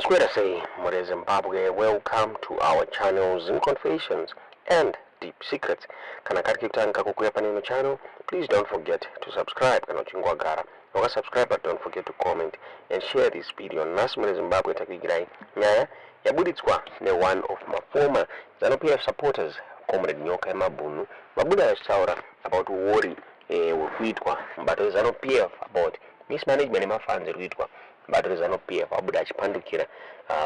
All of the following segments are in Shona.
Maswera sei, mhuri Zimbabwe? Welcome to our channel, Zim Confessions and Deep Secrets. Kana kari kekutanga kukuya pane ino channel, please don't forget to subscribe. Kana uchinge wagara wakasubscribe, but don't forget to comment and share this video. Nhasi, mhuri Zimbabwe, takuigirai nyaya yabuditswa neone of maformer ZANU-PF supporters, Comrade Nyoka Yemabhunu. Vabuda vachitaura about worry hwekuitwa mubato weZANU-PF, about mismanagement yemafunds iri kuitwa mubato reZANU-PF. Abuda achipandukira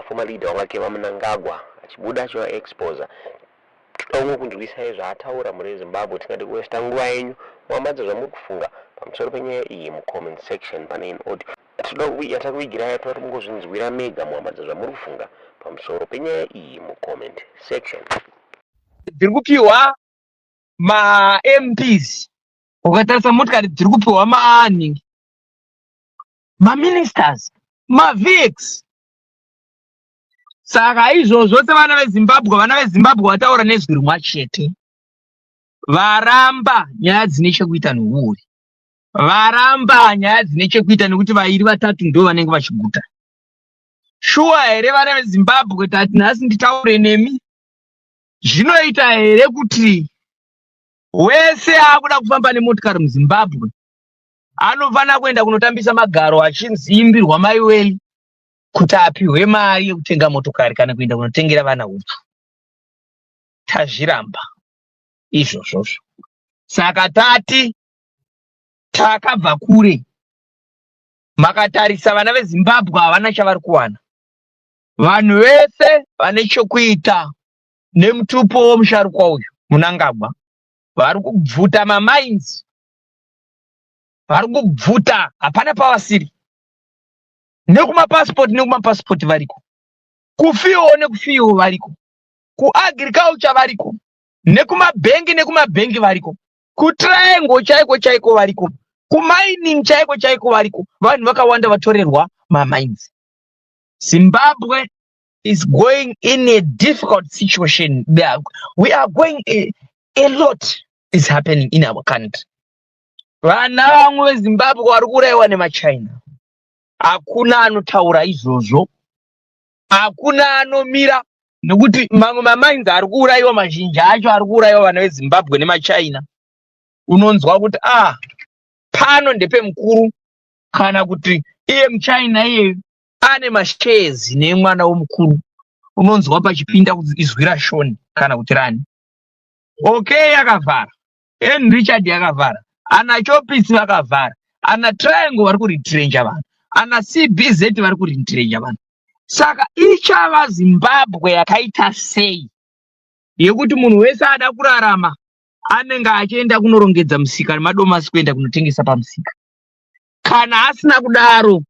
former leader wake, VaMnangagwa, achibuda achivaexposa. Toda kunzwisai zvaataura, mhuri yeZimbabwe. Tingade kuwesta nguva yenyu. Muambadza zvamuri kufunga pamusoro penyaya iyi mucomment section. Pane in audio yatakuigirai, toda mungozvinzwira mega. Muambadza zvamuri kufunga pamusoro penyaya iyi mucomment section. Dziri kupiwa maMPs, ukatarisa motikari dziri kupiwa maani, maministers, maVX. Saka izvozvo, sevana veZimbabwe, vana veZimbabwe vataura nezwi rimwe chete, varamba nyaya dzine chekuita neuori, varamba nyaya dzine chekuita nekuti vairi vatatu ndo vanenge vachiguta. Shuwa here, vana veZimbabwe? Tati nhasi nditaure nemi. Zvinoita here kuti wese akuda kufamba nemotikari muZimbabwe anofanira kuenda kunotambisa magaro achinziimbirwa maiweli kuti apihwe mari yekutenga motokari kana kuenda kunotengera vana hupfu? Tazviramba izvozvozvo. Saka tati takabva kure. Makatarisa, vana veZimbabwe havana chavari kuwana. Vanhu vese vane chokuita nemutupo womusharukwa uyu Munangagwa vari kubvuta mamines, vari kubvuta, hapana pavasiri. Nekumapasipoti, nekumapasipoti variko, kufuel, nekufuel variko, kuagriculture variko, nekumabhengi, nekumabhengi variko, kuTriangle chaiko chaiko variko, kumining chaiko chaiko variko. Vanhu vakawanda vatorerwa mamines. Zimbabwe is going in a difficult situation. We are going a lot is happening in our country. Vana vamwe veZimbabwe vari kuurayiwa nemaChina. Hakuna anotaura izvozvo, hakuna anomira, nekuti mamwe mamines ari kuurayiwa, mazhinji acho ari kuurayiwa vana veZimbabwe nemaChina. Unonzwa kuti, ah, pano ndepemukuru, kana kuti iye muChina iyeyu ane mashares nemwana womukuru. Unonzwa pachipinda izwi raShoni kana kuti rani. Okay, yakavhara N Richard, yakavhara ana Chopisi, vakavhara ana Triangle, vari kuretrencha vanhu, ana CBZ vari kuretrencha vanhu. Saka ichava Zimbabwe yakaita sei yekuti munhu wese ada kurarama anenge achienda kunorongedza musika nemadomasi, kuenda kunotengesa pamusika? Kana asina kudaro,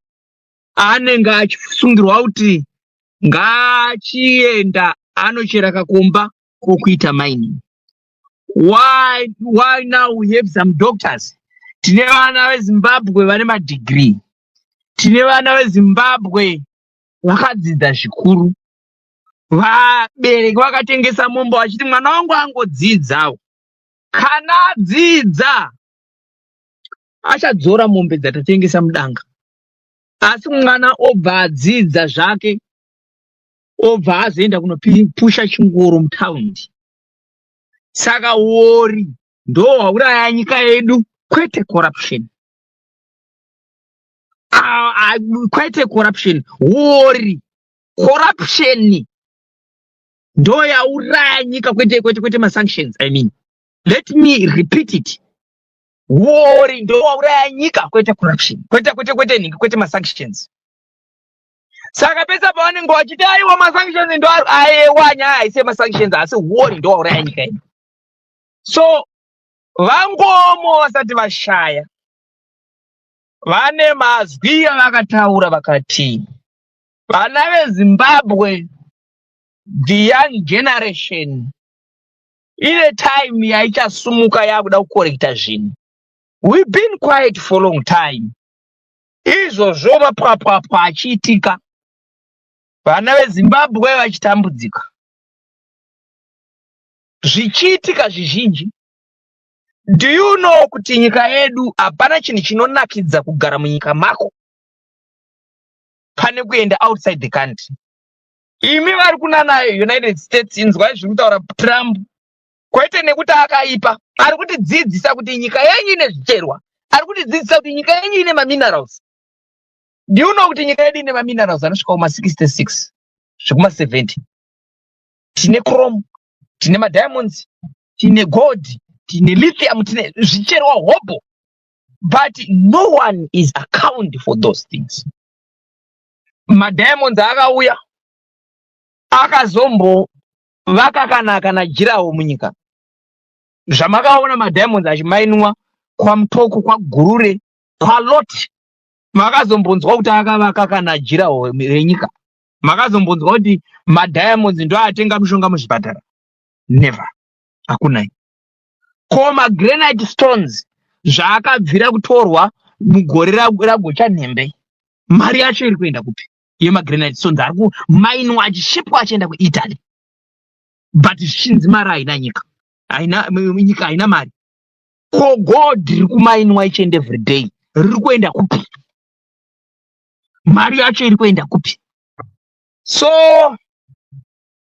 anenge achisungirwa kuti ngaachienda anochera kakomba kokuita mining. Why now we have some doctors? Tine vana veZimbabwe vane madegree, tine vana veZimbabwe vakadzidza zvikuru. Vabereki vakatengesa mombe vachiti mwana wangu angodzidzawo. Kana adzidza, achadzora mombe dzatatengesa mudanga. Asi mwana obva adzidza zvake, obva azoenda kunopusha chingoro mutaundi. Saka uori ndo hwauraya nyika yedu, kwete corruption. Ah, ah, kwete corruption, uori. Corruption ndo yauraya nyika, kwete, kwete, kwete masanctions. I mean, let me repeat it: uori ndo wauraya nyika, kwete corruption, kwete, kwete, kwete nhingi, kwete masanctions. Saka pese pavanenge vachiti, aiwa, masanctions ndo, aiwa, nyaya haisi yemasanctions, asi uori ndo wauraya nyika yedu. So VaNkomo vasati vashaya, vane mazwi avakataura, vakati vana veZimbabwe, the young generation, ine time yaichasumuka yakuda kukorekta zvinhu. We've been quiet for long time. Izvozvo mapwapwapwa achiitika, vana veZimbabwe vachitambudzika, zvichiitika zvizhinji. Do you know kuti nyika yedu hapana chinhu chinonakidza kugara munyika mako? Pane kuenda outside the country. Imi vari kunana United States, inzwai zviri kutaura Trump. Kwete nekuti akaipa, ari kutidzidzisa kuti nyika yenyu ine zvicherwa, ari kutidzidzisa kuti nyika yenyu ine maminerals. Do you know kuti nyika yedu ine maminerals anosvika kuma66 zvekuma70? Tine chrome, tine madiamonds, tine gold, tine lithium, tine zvicherwa hobho, but no one is account for those things. Madiamonds akauya akazombovaka kana durawall munyika? Zvamakaona madiamonds achimainwa kwaMutoko, kwaGurure, kwalot, makazombonzwa kuti akavaka kana durawall renyika? Makazombonzwa kuti madiamonds ndo atenga mishonga muzvipatara? Never, hakunai. Ko magranite stones zvaakabvira kutorwa mugore raGochanhembe, mari yacho iri kuenda kupi yemagranite stones ari kumainwa achishipwa achienda kuItaly, but zvichinzi mari haina nyika, haina nyika, haina mari? Ko gold riri kumainwa each and every day riri kuenda kupi? Mari yacho iri kuenda kupi? So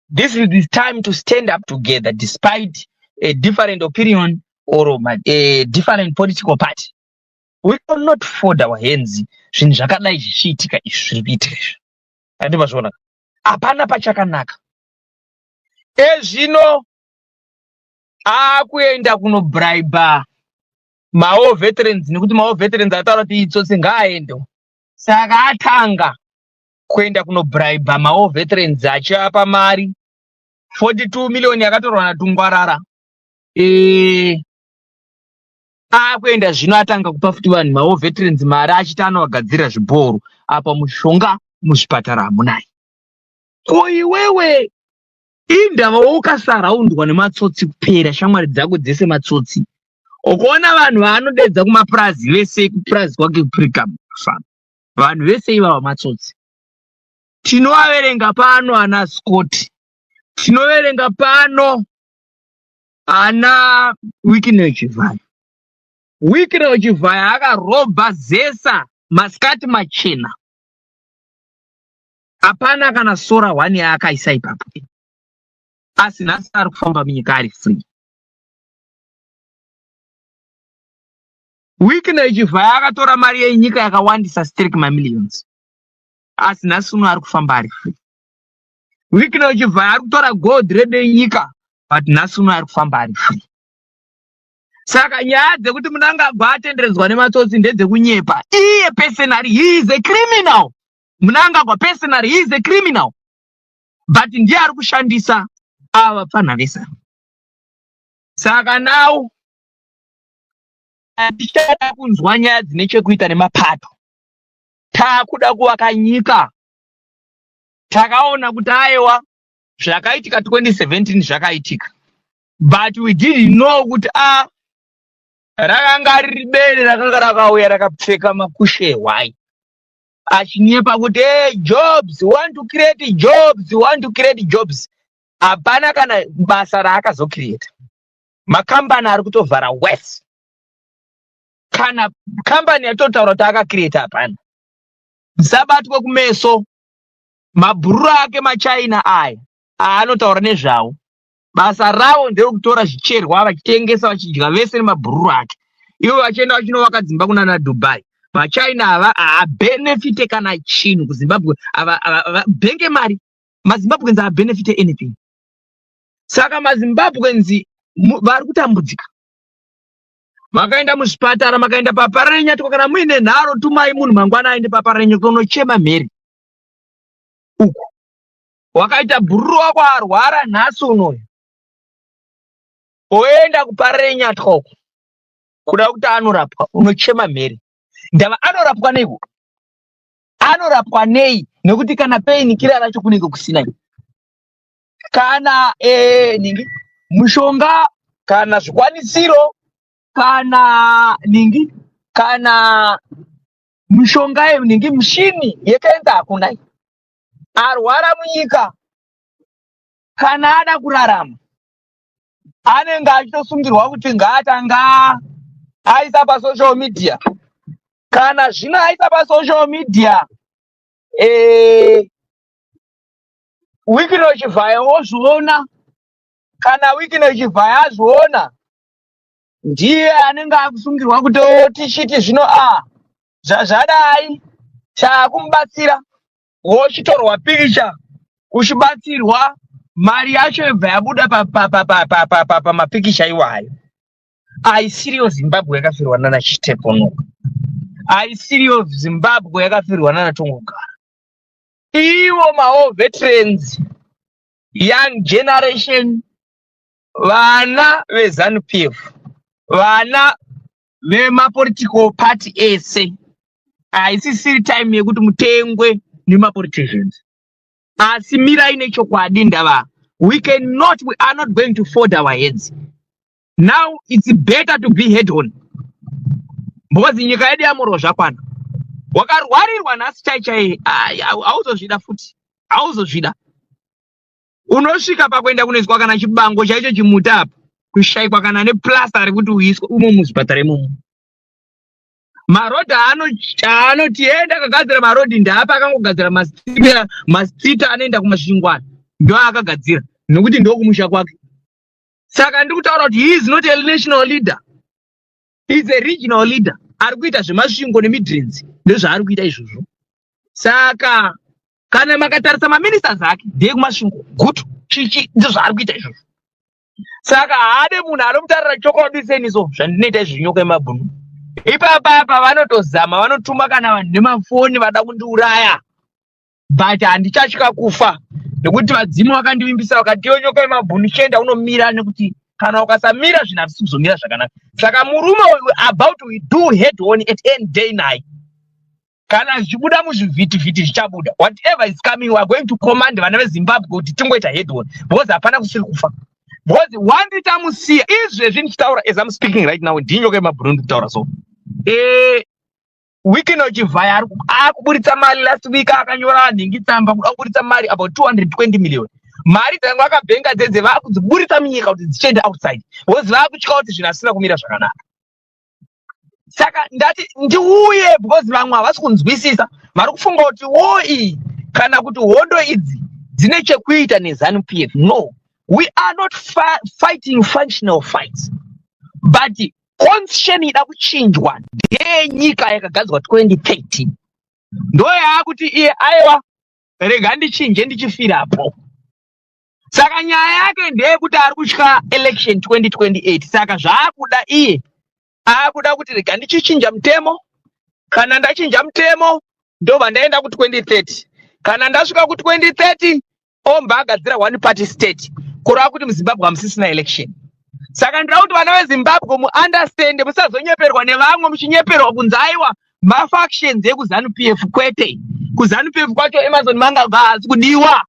this is the time to stand up together despite a different opinion or a different political party. We cannot fold our hands zvinhu zvakadai zvichiitika. Izvi zviri kuitika izvi, handimazviona, hapana pachakanaka. Ezvino akuenda kunobraiba mawar veterans nekuti mawar veterans ataura kuti itsotsi, ngaaende. Saka atanga kuenda kunobraiba mawar veterans achiapa mari. 42 million yakatorwa naTungwarara, akuenda zvino, atanga kupa futi vanhu mawar veterans mari, achiti anovagadzirira zvibhoro. Apa mushonga muzvipatara hamunai. Ko iwewe indava ukasaraundwa nematsotsi kupera, shamwari dzako dzese matsotsi, ukuona vanhu vaanodedza kumapurazi vese, kupurazi kwake kuPrikam Farm, vanhu vese ivava matsotsi. Tinovaverenga pano ana Scott, tinoverenga pano ana Wicknell Chivayo. Wicknell Chivayo akarobha ZESA masikati machena, hapana kana solar one yaakaisa ipapo, asi nhasi ari kufamba munyika ari free. Wicknell Chivayo akatora mari yenyika yakawandisa sterek, mamillions, asi nhasi uno ari kufamba ari free. Wicknell Chivayo ari kutora gold redu yenyika, but nhasi uno ari kufamba ari free. Saka nyaya dzekuti Mnangagwa atenderedzwa nematsotsi ndedzekunyepa. Iye personally, he is a criminal. Mnangagwa personally, he is a criminal, but ndiye ari kushandisa ava vapfanha vese. Saka now hatichada kunzwa nyaya dzine chekuita nemapato, taakuda kuvaka nyika. Takaona kuti aiwa, zvakaitika 2017 zvakaitika, but we didn't know kuti a rakanga riri bere rakanga rakauya rakapfeka makushe ehwai, achinyepa kuti, "Hey, jobs, want to create jobs, want to create jobs." Hapana kana basa raakazocreata. Makambani ari kutovhara wese, kana kambani yatotaura kuti akacreata hapana. Musabatwe kumeso. Mabhururu ake maChina aya aanotaura nezvawo, basa ravo nderekutora zvicherwa vachitengesa, vachidya vese nemabhururu ake, ivo vachienda vachinovaka dzimba kunana Dubai. MaChina ava haabenefite kana chinhu kuZimbabwe, bhenge mari. MaZimbabweans haabenefite anything. Saka maZimbabweans vari kutambudzika. Makaenda muzvipatara, makaenda paParirenyatwa, kana muine nharo, tumai munhu mangwana aende paParirenyatwa, unochema mheri uku. Wakaita bhururu wako arwara nhasi unoyu, oenda kuParirenyatwa uku kuda kuti anorapwa, unochema mheri. Ndava anorapwa neiko? Anorapwa nei? Nekuti kana painkiller racho kunenge kusina, kana ningi mushonga, kana zvikwanisiro, kana ningi, kana mishonga ningi, mishini yekenza hakuna. Arwara munyika, kana ada kurarama, anenge achitosungirwa kuti ngaatanga aisa pasocial media. Kana zvino aisa pasocial media. Wicknell Chivayo wozviona. Kana Wicknell Chivayo azviona, ndiye anenge akusungirwa kuti tichiti zvino a zvazvadai, taakumubatsira. Wochitorwa pikicha uchibatsirwa, mari yacho yobva yabuda pamapikicha iwayo. Haisiriyo Zimbabwe yakafirwa nana Chitepo, haisiriyo Zimbabwe yakafirwa nana Tongogara. Ivo mawar veterans, young generation, vana veZANU PF, vana vemapolitical party ese, haisisiri time yekuti mutengwe nemapoliticians, asi mirai nechokwadi. Ndava we cannot, we are not going to fold our heads now. It's better to be head on because nyika yedu yamorwa zvakwana. Wakarwarirwa nhasi chai chai, hauzozvida futi, hauzozvida. Unosvika pakuenda kunoiswa kana chibango chaicho chimuti apa, kushayikwa kana neplasta rekuti uiswe umo muzvipatara imomo. Marodhi aanoti enda akagadzira marodhi ndaapa, akangogadzira mastreet anoenda kuMasvingwana, ndo akagadzira nekuti ndokumusha kwake. Saka ndiri kutaura kuti he is not a national leader, he is a regional leader. Ari kuita zveMasvingo neMidlands, ndozvaari kuita izvozvo. Saka kana makatarisa maministers ake, ndeyekuMasvingo, Gutu, chichi, ndozvaari kuita izvozvo. Saka haade munhu anomutarira chokwadi seniso zvandinoita izvi, nyoka yemabhunu. Ipapa apa vanotozama, vanotuma kana vanhu nemafoni vada kundiuraya, but handichatya kufa nekuti vadzimu vakandivimbisa, vakati, "Iwe nyoka yemabhunu, chienda unomira, nekuti kana ukasamira zvinhu hazvisi kuzomira zvakanaka." Saka murume uyu about we do head on at any day naye. Kana zvichibuda muzvivhitivhiti zvichabuda. Whatever is coming, we are going to command vana veZimbabwe kuti tingoita head on because hapana kusiri kufa, because wandi tamusiya izvezvi ndichitaura, as I'm speaking right now, ndinyoka yemabhunu ndikutaura. So Wicknell Chivayo akuburitsa mari. Last week akanyora nhingi tsamba kuda kuburitsa mari about 220 million. Mari dzanga vakabhenga dzedze vakudziburitsa munyika kuti dzichiende outside because vakutya kuti zvinhu hazvisina kumira zvakanaka. Saka ndati ndiuye because vamwe havasi kunzwisisa, vari kufunga kuti wo iyi kana kuti hondo idzi dzine chekuita neZANU PF. No, we are not fighting functional fights, but constitution ida kuchinjwa ndeyenyika yakagadzwa 2013, ndo yaakuti iye, aiwa, rega ndichinje ndichifirapo. Saka nyaya yake ndeyekuti ari kutya election 2028. Saka zvaakuda iye, aakuda kuti rega ndichichinja mutemo. Kana ndachinja mutemo, ndobva ndaenda ku2030. Kana ndasvika ku2030, omba agadzira one party state, kureva kuti muZimbabwe hamusisina election. Saka ndinoda kuti vana veZimbabwe muunderstand, musazonyeperwa nevamwe muchinyeperwa kunzi aiwa, mafactions ekuZANU PF. Kwete, kuZANU PF kwacho Emmerson Mnangagwa haasi kudiwa.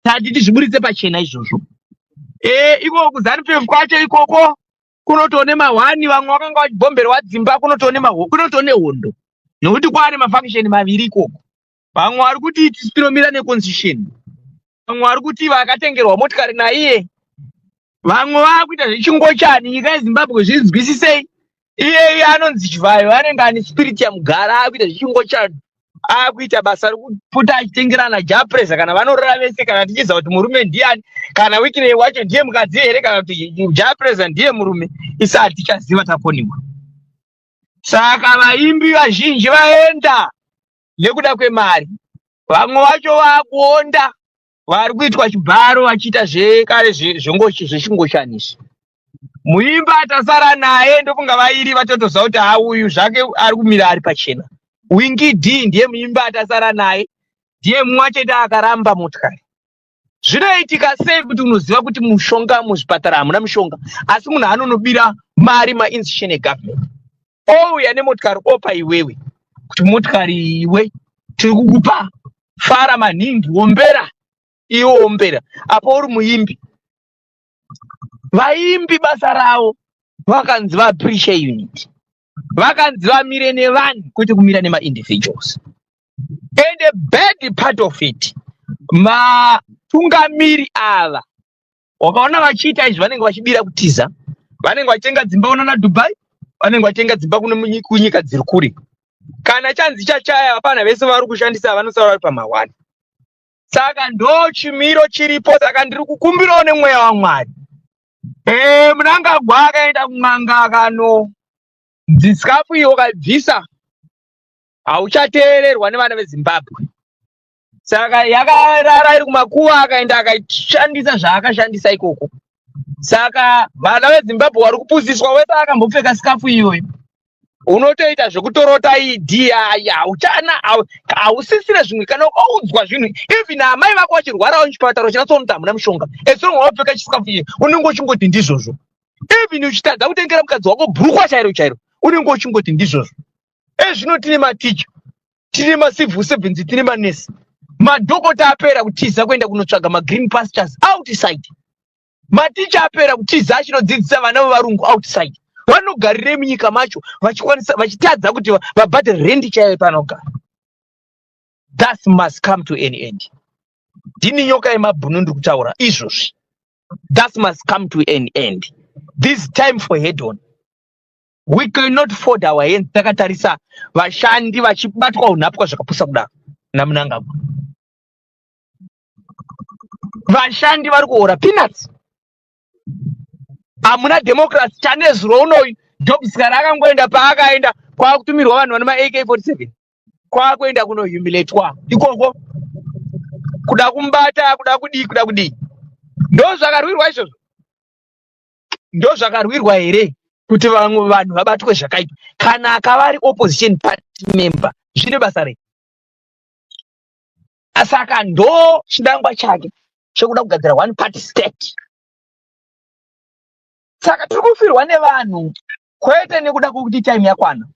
Tati tizviburitse pachena izvozvo. Iko kuZANU PF kwacho ikoko kunotone mahwani, vamwe vakanga vachibhomberwa dzimba, kunotone hondo nekuti kwaane mafaction maviri ikoko. Vamwe vari kuti tisu tinomira neconstitution, vamwe vari kuti vakatengerwa motikari naiye, vamwe vakuita zvechingochani. Nyika yeZimbabwe, zvinzwisisei. Iyeye anonzi Chivayo anenge ane spirit yamugara, akuita zvechingochani, akuita basa rekuputa achitengerana Jah Prayzah kana vanorora vese. Kana tichiziva kuti murume ndiani, kana Wicknell wacho ndiye mukadzi here, kana kuti Jah Prayzah ndiye murume, isi hatichaziva, takoniwa. Saka vaimbi vazhinji vaenda nekuda kwemari, vamwe vacho vakuonda, vari kuitwa chibharo vachiita zvekare zvechingochani izvi. Muimba atasara naye, ndofunga vairi vatotoziva kuti ha, uyu zvake ari kumira ari pachena. Winky D ndiye muimba atasara naye, ndiye mumwe chete akaramba motikari. Zvinoitika sei kuti unoziva kuti mushonga muzvipatara hamuna mushonga, asi munhu anonobira mari mainstitution egovernment, ouya nemotikari, opa iwewe kuti motikari iwe tiri kukupa, fara maningi, ombera iwe, ombera apo uri muimbi? Vaimbi basa ravo vakanzi vaappreciate unity, vakanzi vamire nevanhu, kwete kumira nemaindividuals. And the bad part of it, matungamiri ava wakaona vachiita izvi, vanenge vachibira kutiza, vanenge vachitenga dzimba unana Dubai, vanenge vachitenga dzimba kunyika dziri kure. Kana chanzi chachaya, hapana, vese vari kushandisa vanosara vari pamahwani. Saka ndo chimiro chiripo. Saka ndiri kukumbirawo nemweya waMwari. Mnangagwa akaenda kun'anga, akano dzisikafu iyo ukabvisa hauchateererwa nevana veZimbabwe. Saka yakarara iri kumakuva, akaenda akaishandisa zvaakashandisa ikoko. Saka vana veZimbabwe vari kupusiswa. Wese akambopfeka sikafu iyoyo, unotoita zvekutorota ID aya, hauchana, hausisire zvimwe. Kana ukaudzwa zvinhu, even amai vako vachirwarawo muchipatara, uchinatsoona kuti hamuna mushonga, as long wapfeka chisikafu iye, unenge uchingoti ndizvozvo. Even uchitadza kutengera mukadzi wako bhurukwa chairo chairo, unenge uchingoti ndizvozvo. Ezvino tine maticha, tine macivil servants, tine manesi, madhokota apera kutiza kuenda kunotsvaga magreen pastures outside. Maticha apera kutiza achinodzidzisa vana vevarungu outside. Vanogarirei munyika macho vachikwanisa, vachitadza kuti vabhadhare rendi chaiyo panogara? That must come to an end. Ndini Nyoka Yemabhunu ndiri kutaura izvozvi. That must come to an end. This time for head on. We cannot fold our hands takatarisa vashandi vachibatwa unhapwa zvakapusa kudaro naMnangagwa. Vashandi vari kuhora peanuts, hamuna democracy. Chanezuro unoyu Job Sikhala akangoenda, paakaenda kwakutumirwa vanhu vane maAK 47, kwakuenda kunohumilatwa ikoko, kuda kumubata, kuda kudii, kuda kudii. Ndo zvakarwirwa izvozvo? Ndo zvakarwirwa here kuti vamwe vanhu vabatwe zvakaipa? Kana akava ari opposition party member, zvine basa rei? Saka ndo chinangwa chake chekuda kugadzira one party state. Saka tiri kufirwa nevanhu, kwete nekuda kwokuti time yakwana,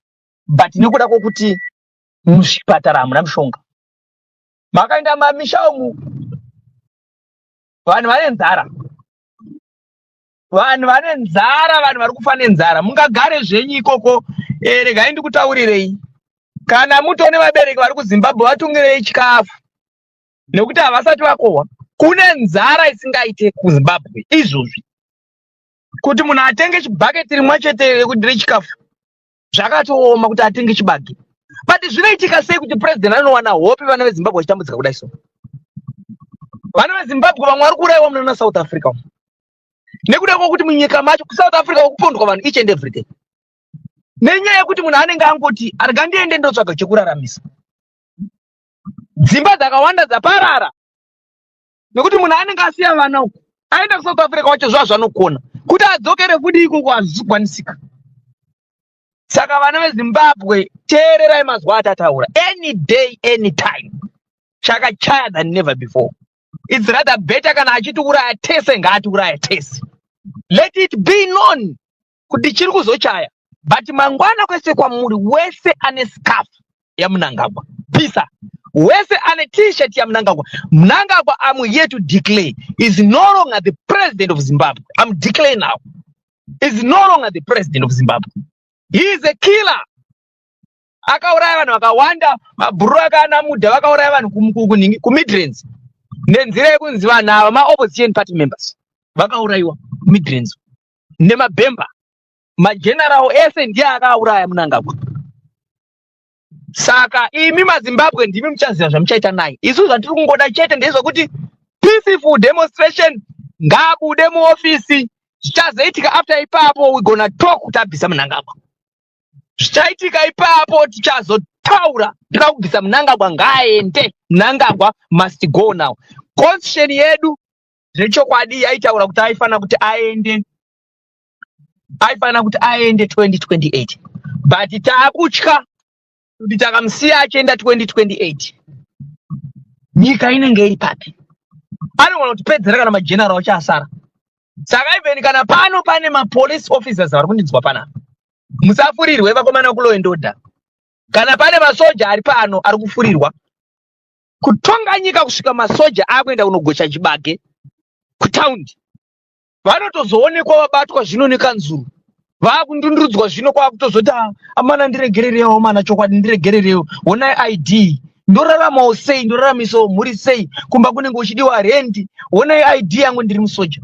but nekuda kwokuti muzvipatara hamuna mushonga. Makaenda mamisha umu, vanhu vane nzara, vanhu vane nzara, vanhu vari kufa nenzara. Mungagare zvenyu ikoko? Regai ndikutaurirei. Kana mutone vabereki vari kuZimbabwe, vatungirei chikafu nekuti havasati vakohwa. Kune nzara isingaite kuZimbabwe izvozvi, kuti munhu atenge chibhaketi rimwe chete rechikafu zvakatooma kuti atenge chibage. But zvinoitika sei kuti president anowana hope vana veZimbabwe vachitambudzika kudai? So vana veZimbabwe vamwe vari kuurayiwa munana South Africa umu nekuda kwokuti munyika macho, kuSouth Africa kwakupondwa vanhu each and every day nenyaya yekuti munhu anenge angoti arga ndiende ndotsvaga chekuraramisa. Dzimba dzakawanda dzaparara nekuti munhu anenge asiya vana uku, aenda kuSouth Africa wacho zvaa zvanokona kuti adzokere futi ikoko hazvisikwanisika. Saka vana veZimbabwe, teererai mazwa atataura. Any day, any time, chakachaya than never before. It's rather better kana achitiuraya tese, ngaatiuraya tese. Let it be known kuti chiri kuzochaya. But mangwana kwese kwamuri, wese ane scarf yaMnangagwa pisa, wese ane T-shirt yaMnangagwa, Mnangagwa, I'm here to declare, is no longer the president of Zimbabwe. I'm declare now, is no longer the president of Zimbabwe. He is a killer. Akauraya vanhu vakawanda. Mabhuru akana mudha vakauraya vanhu kuMidlands nenzira yekunzi vanhu ava maopposition party members. Vakaurayiwa kuMidlands nemabhemba. Mageneral ese ndiye akauraya Mnangagwa. Saka imi maZimbabwe ndimi muchaziva zvamuchaita naye. Isu zvatiri kungoda chete ndezvekuti peaceful demonstration, ngaabude muofisi. Zvichazoitika after ipapo, we gonna talk kuti abvisa Mnangagwa. Zvichaitika ipapo tichazotaura. Toda kubvisa Mnangagwa, ngaaende. Mnangagwa must go now. Constitution yedu zvechokwadi yaitaura kuti aifanira kuti aende, aifanira kuti aende 2028, but taakutya kuti takamusiya achienda 2028, nyika inenge iri papi? Anogona kutipedzera kana mageneral acho asara. Saka even kana pano pane mapolice officers vari kundinzwa panapa, musafurirwe vakomana kulaw and order. Kana pane masoja ari pano ari kufurirwa kutonga nyika kusvika masoja akuenda kunogocha chibage kutaundi, vanotozoonekwa vabatwa zvino nekanzuru, vaakundundurudzwa zvino, kwakutozoti, "Ah, amana, ndiregererewo mana, chokwadi ndiregererewo. Honai ID, ndoraramawo sei? Ndoraramisawo mhuri sei? Kumba kunenge uchidiwa rendi. Honai ID yangu, ndiri musoja."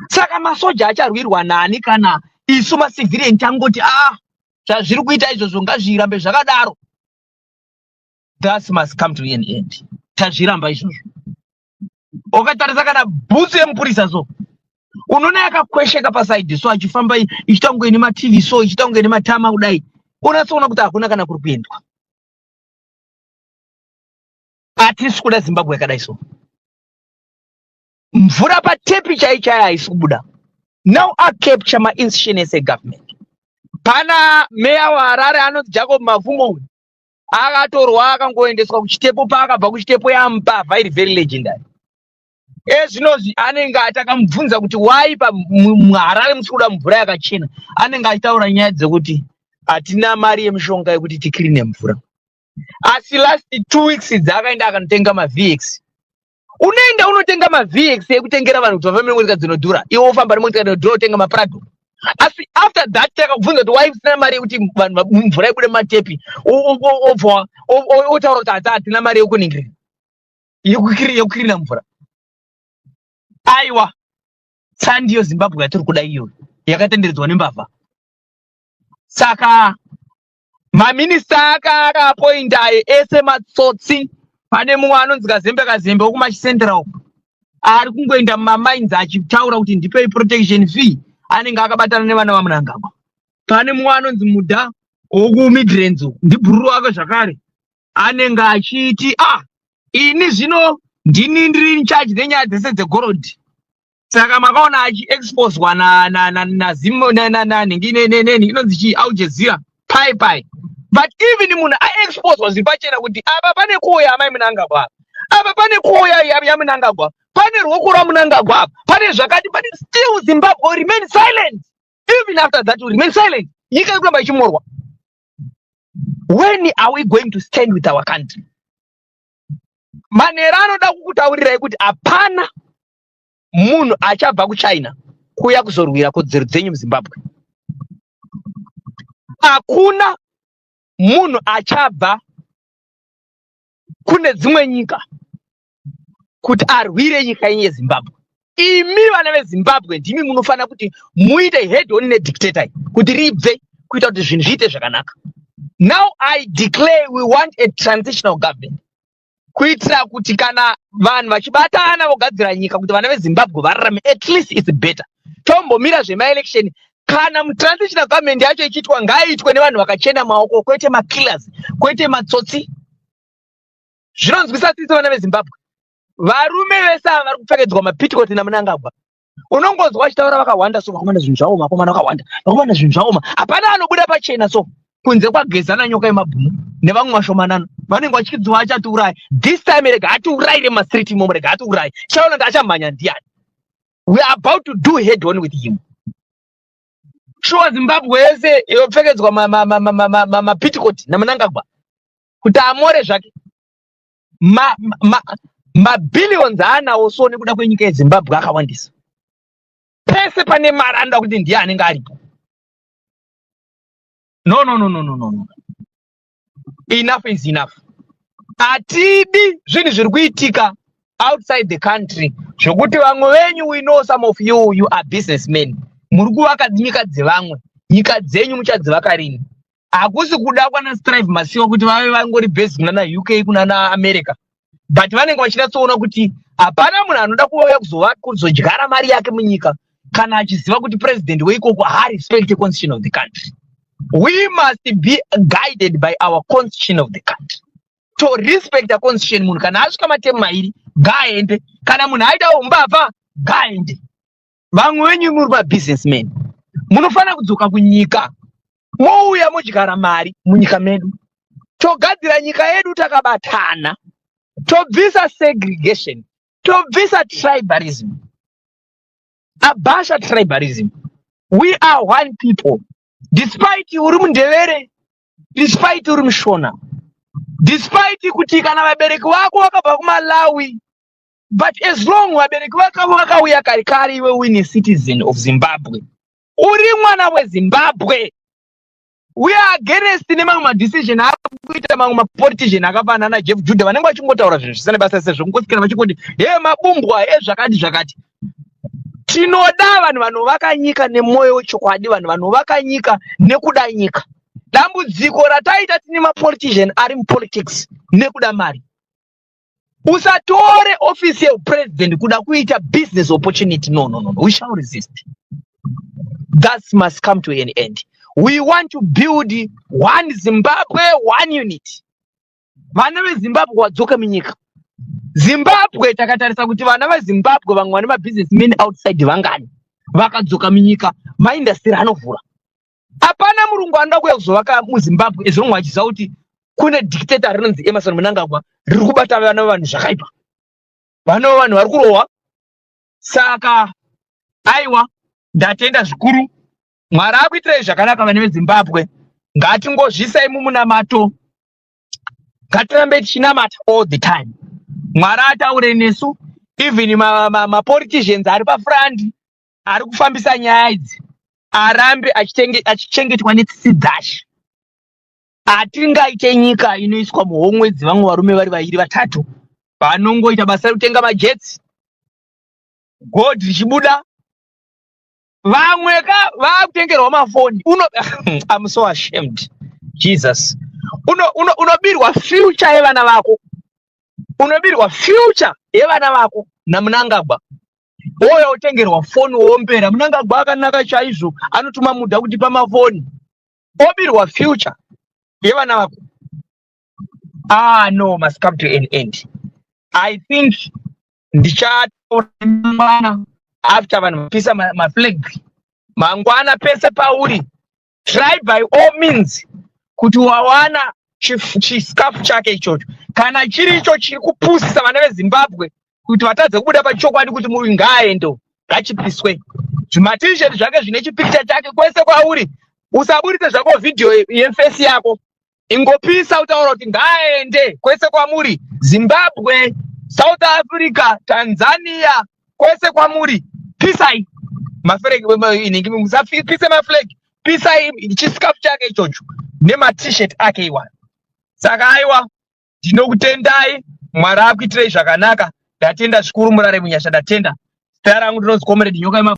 Saka masoja acharwirwa nani kana isu macivilian tangoti, ah? Zvazviri kuita izvozvo ngazvirambe zvakadaro. That must come to an end. Tazviramba izvozvo. Ukatarisa kana bhutsu yemupurisa so, unoona yakakwesheka pasaidhi so, achifamba ichiita kunge ine mativi so, ichiita kunge ine matama kudai, unatsoona kuti hakuna kana kuri kuendwa. Hatisi kuda Zimbabwe yakadai so. Mvura patepi chai chai haisi kubuda. Now acapture mainstitution ese government. Pana meya weHarare anonzi Jacob Mavumo uyu, akatorwa akangoendeswa kuChitepo. Paakabva kuChitepo, yambavha iri very legendary. Ezvinozvi anenge atakamubvunza kuti wai muHarare musi kuda mvura yakachena, anenge achitaura nyaya dzekuti hatina mari yemishonga yekuti ticleane mvura. Asi last 2 weeks dzaakaenda akanotenga maVX. Unoenda unotenga maVX ekutengera vanhu kuti vafambe nemotika dzinodhura, iwe wofamba nemotika dzinodhura, utenga maPrado. Asi after that takakubvunza kuti wai usina mari yekuti vanhu mvura ibude mumatepi, obva otaura kuti hata hatina mari yekuningirira, yekucleana mvura. Aiwa, tsandiyo Zimbabwe yatiri kuda iyoyo, yakatenderedzwa nembavha. Saka maminista aka akaappointa ese matsotsi. Pane mumwe anonzi Kazembe Kazembe wekuMash Central, ari kungoenda mumamines achitaura kuti ndipei protection fee. Anenge akabatana nevana vaMunangagwa. Pane mumwe anonzi Mudha wekuMidlands uku, ndibhururu wake zvakare, anenge achiti, "Ah, ini zvino ndini ndiri in charge nenyaya dzese dzegorodhi." Saka makaona achiexposwa nanhingi neni inonzi chii, Al Jazeera pai pai. But even munhu aexposwa zviri pachena kuti apa pane kuuya amai Munangagwa, apa pane kuuya yaMunangagwa, pane ruoko rwaMunangagwa apa, pane zvakati pane, still Zimbabwe will remain silent. Even after that will remain silent. Nyika iri kuramba ichimorwa. When are we going to stand with our country? Manera anoda kukutaurirai kuti hapana munhu achabva kuChina kuuya kuzorwira kodzero dzenyu muZimbabwe. Hakuna munhu achabva kune dzimwe nyika kuti arwire nyika yenyu yeZimbabwe. Imi vana veZimbabwe ndimi munofanira kuti muite head on nedictator kuti ribve, kuita kuti zvinhu zviite zvakanaka. Now I declare we want a transitional government, kuitira kuti kana vanhu vachibatana vogadzira nyika kuti vana veZimbabwe vararame, at least it's better. Tombomira zvemaelection. Kana mutransitional government yacho ichiitwa, ngaiitwe nevanhu vakachena maoko, kwete makillers, kwete matsotsi. Zvinonzwisa tsitsi vana veZimbabwe. Varume vese ava vari kupfekedzwa mapitikoti naMunangagwa, unongonzwa vachitaura vakawanda so, "Vakomana, zvinhu zvaoma, vakomana vakawanda, vakomana, zvinhu zvaoma." Hapana anobuda pachena so kunze kwaGeza naNyoka yemabhunu nevamwe vashomanana vanenge vachidziwa. Achatiuraya this time, rega atiurayire mumastreet imomo, rega atiuraye, chaona kuti achamhanya ndiani. We are about to do head on with him. Shuwa, Zimbabwe yese yopfekedzwa mapitikoti naMunangagwa kuti amore zvake mabillions aanawo so nekuda kwenyika yeZimbabwe akawandisa. Pese pane mari anoda kuti ndiye anenge aripo. No, no, no, no, no, no, no. Enough is enough. Hatidi zvinhu zviri kuitika outside the country zvokuti vamwe venyu, we know some of you, you are businessmen, muri kuvaka nyika dzevamwe. Nyika dzenyu muchadzivaka rini? Hakusi kuda kwana Strive Masiyiwa kuti vave vangori base kunana UK, kunana America, but vanenge vachinatsoona kuti hapana munhu anoda kuuya kuzodyara mari yake munyika kana achiziva kuti president weikoko haarespect the constitution of the country. We must be guided by our constitution of the country. To respect the constitution. Munhu kana asvika matemu mairi, ngaaende. Kana munhu aita umbavha, ngaaende. Vamwe venyu muri mabusinessmen, munofanira kudzoka kunyika, mouya modyara mari munyika medu, togadzira nyika yedu takabatana, tobvisa segregation, tobvisa tribalism, abasha tribalism. We are one people. Despite uri muNdevere, despite uri muShona, despite kuti kana vabereki vako vakabva kuMalawi, but as long vabereki vako vakauya kare kare, iwe uine citizen of Zimbabwe, uri mwana weZimbabwe. We are against nemamwe madecision akuita mamwe mapolitician akafanana naJeff Judah, vanenge vachingotaura zvinhu zvisina basa, sezvo kungosikana vachingoti, "He, mabumbwa, he, zvakati zvakati." Tinoda vanhu vanovaka nyika nemwoyo wechokwadi, vanhu vanovaka nyika nekuda nyika. Dambudziko rataita tine mapolitician ari mupolitics nekuda mari. Usatore office yepresident kuda kuita business opportunity. No, no, no, no. We shall resist. That must come to an end. We want to build one Zimbabwe, one unit. Vana veZimbabwe wadzoka munyika. Zimbabwe takatarisa kuti vana veZimbabwe vamwe vane mabusinessmen outside vangani vakadzoka munyika, maindastry anovhura. Hapana murungu anoda kuuya kuzovaka muZimbabwe as long achiziva kuti kune dictator rinonzi Emmerson Mnangagwa riri kubata vana vevanhu zvakaipa. Vana vevanhu vari kurohwa. Saka aiwa, ndatenda zvikuru. Mwari akuitirei zvakanaka, vana veZimbabwe. Ngatingozvisai mumunamato, ngatirambe tichinamata all the time. Mwari ataure nesu. Even mapoliticians ari pafront ari kufambisa nyaya idzi arambe achichengetwa netsitsi dzashe. Hatingaite nyika inoiswa muhomwe dzevamwe varume vari vairi vatatu vanongoita basa rekutenga majets, gold richibuda, vamwe ka vakutengerwa mafoni. Uno I'm so ashamed, Jesus. Unobirwa uno future yevana vako, unobirwa future yevana vako naMnangagwa. Wouya utengerwa foni, woombera Mnangagwa akanaka chaizvo, anotuma mudha kutipa mafoni. Obirwa future yevana vako. Ah, no, must come to an end. I think ndichataura mangwana after vanhu vapisa maflag. Mangwana pese pauri, try by all means kuti wawana chiscarf chake ichocho. Kana chiri icho chiri kupusisa vana veZimbabwe kuti vatadze kubuda pachokwadi kuti muri ngaaende, ngachipiswe. Zvimatisheti zvake zvine chipikicha chake, kwese kwauri, usaburitse zvako vhidhiyo yeface yako, ingopisa utaura kuti ngaaende. Kwese kwamuri, Zimbabwe, South Africa, Tanzania, kwese kwamuri, pisai maflag. Inhingi, musapise maflag, pisai chiscarf chake ichocho nematshirt ake iwayo. Saka aiwa, ndinokutendai. Mwari akuitirei zvakanaka. Ndatenda zvikuru. Murare munyasha. Ndatenda. Zita rangu ndinonzi Comrade Nyoka.